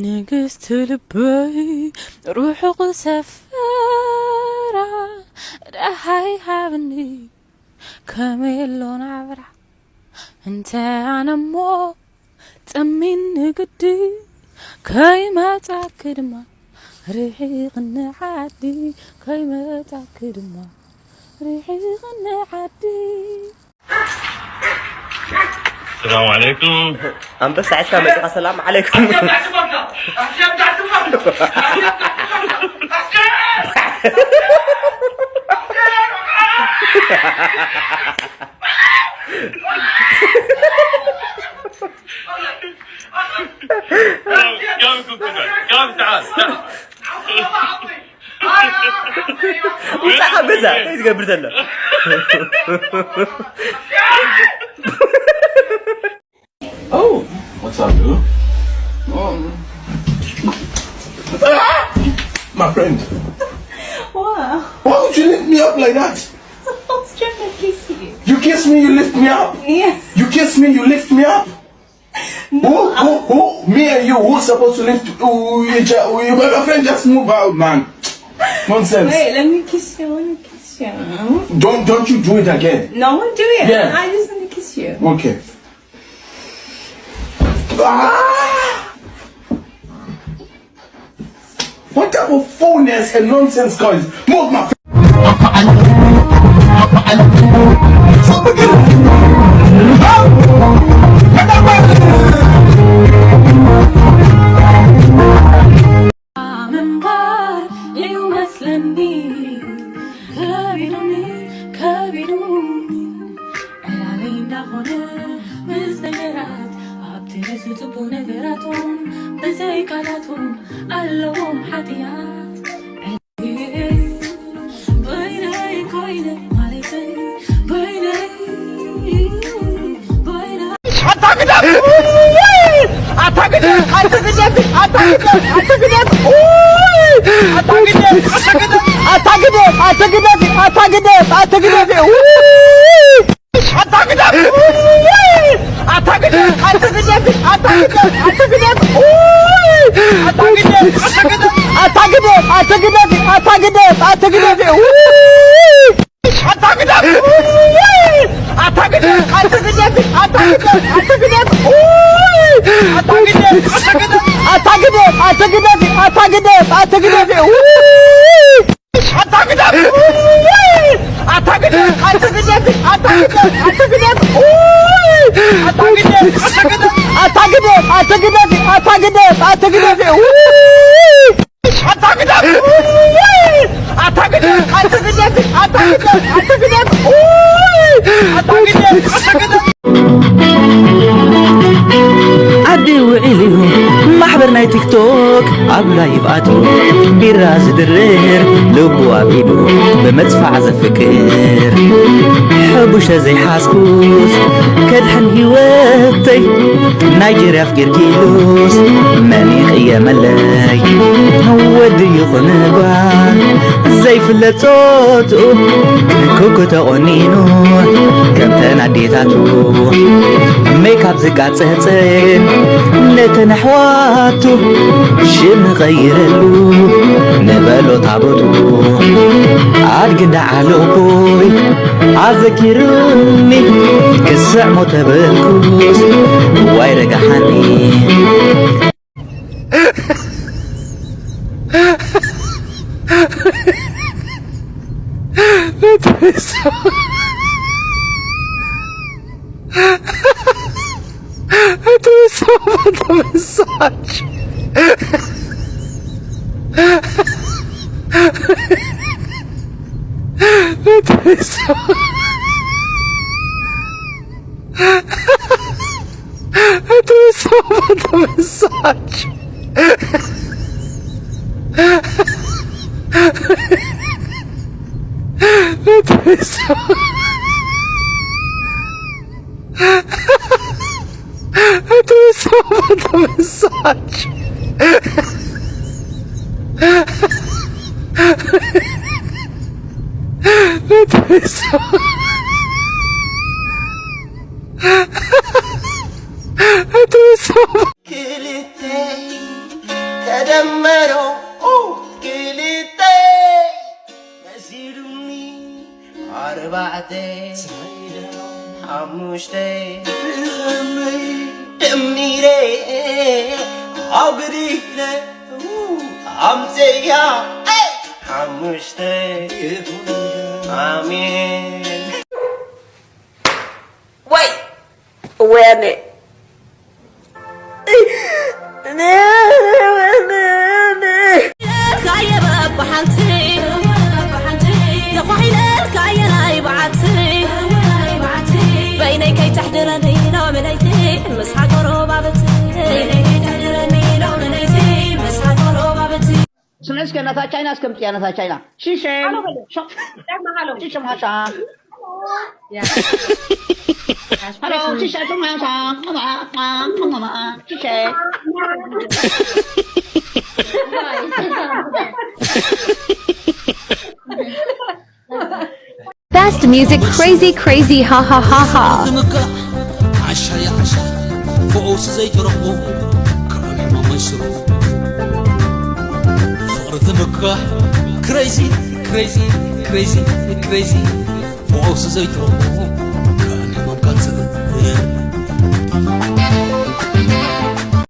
ንግስቲ ልበይ ርሑቕ ሰፈራ ደሃይ ሃብኒ ከመይ ኣሎ ናብራ እንተ ኣነሞ ጸሚኒ ግዲ ከይመጻኪ ድማ ርሒቕኒ ዓዲ ከይመጻኪ ድማ ርሒቕኒ ዓዲ ሰላም ዓለይኩም። ኣንበሳ ሒዝካ መፂኻ ሰላም ዓለይኩም። كم كنت كم تعال تعال. ውፃእ ካብ ገዛ እንታይ ትገብር ዘሎ? Oh, what's up, dude? Um, my friend, Wow, why would you lift me up like that? I was trying to kiss you. You kiss me, you lift me up. Yes. You kiss me, you lift me up. Who, who, who? Me and you, who's supposed to lift? Who, you, ju- who, you, my friend, just move out, man. Nonsense. Wait, let me kiss you. I want to kiss you. Don't, don't you do it again. No, I won't do it. Yeah. I just want to kiss you. Okay. Ah! What type of foolness and nonsense, guys? Move my ምንባር እዩ መስለኒ ከቢዱኒ ከቢዱኒ ዕላለይ እንዳኾነ ምስ ነገራት ኣብቲ ዝፅቡ ነገራቶም ብዘይ ቃላቶም ኣለዎም ሓጥያት በይነይ ኮይነ ማለተይ በይነይ በይነይ ዓዲ ውዒሉ ማሕበር ናይ ቲክቶክ ኣብ ላይቭ ኣትዩ ቢራ ዝድርር ልቡ ኣብ ኢዱ ብምጽፋዕ ዘፍቅር ሕቡሽ ተዘይሓዝኩስ ከድሕን ህይወተይ ናይጀርያ ኣፍቂርኪ ኢሉስ መን ይቕየመለይ ወዲ ይኹን ጓል ዘይፍለጥ ጾትኡ ክኩ ተቖኒኑ ከምተን ኣዴታቱ ሜካፕ ዝቃጸጽን ነተን ኣሕዋቱ ሽም ንቐይረሉ ንበሎ ታቦቱ ኣድጊ እንዳዓለቦይ ኣዘኪሩኒ ክስዕ ሞተ በልኩስ ዋይ ረጋሓኒ ተደመሮ ክልተ መሲሉኒ ኣርባዕተ ሓሙሽተ ብኸመይ ደሚረ ኣጉዲለ ኣምፀያ ሓሙሽተ ኣሜን። ወይ ወያነ ተዃሒለልካ የናይ በዓቲ በይነይ ከይተሕድረኒ ሎሚ ለይቲ ምስ ሓጎሮ ባብቲ በይነይ ከይተሕድረኒ ሎሚ ለይቲ ምስ ሓጎሮ ባብቲ ስምዒ እስከ ነታ ቻይና እስከ ምፅያ ነታ ቻይና ሽሸ ሽሸ ማሻ ሄሎ ሽሸ ሽሸ ሽሸ Best music crazy crazy ha ha ha ha. ዓሻ ይዓሻ ፈውሲ ዘይትረኽቦ ከም ሕማም መንሽሮ ፍቕሪ ትምካሕ crazy crazy crazy crazy ፈውሲ ዘይትረኽቦ ከም ሕማም ካንሰር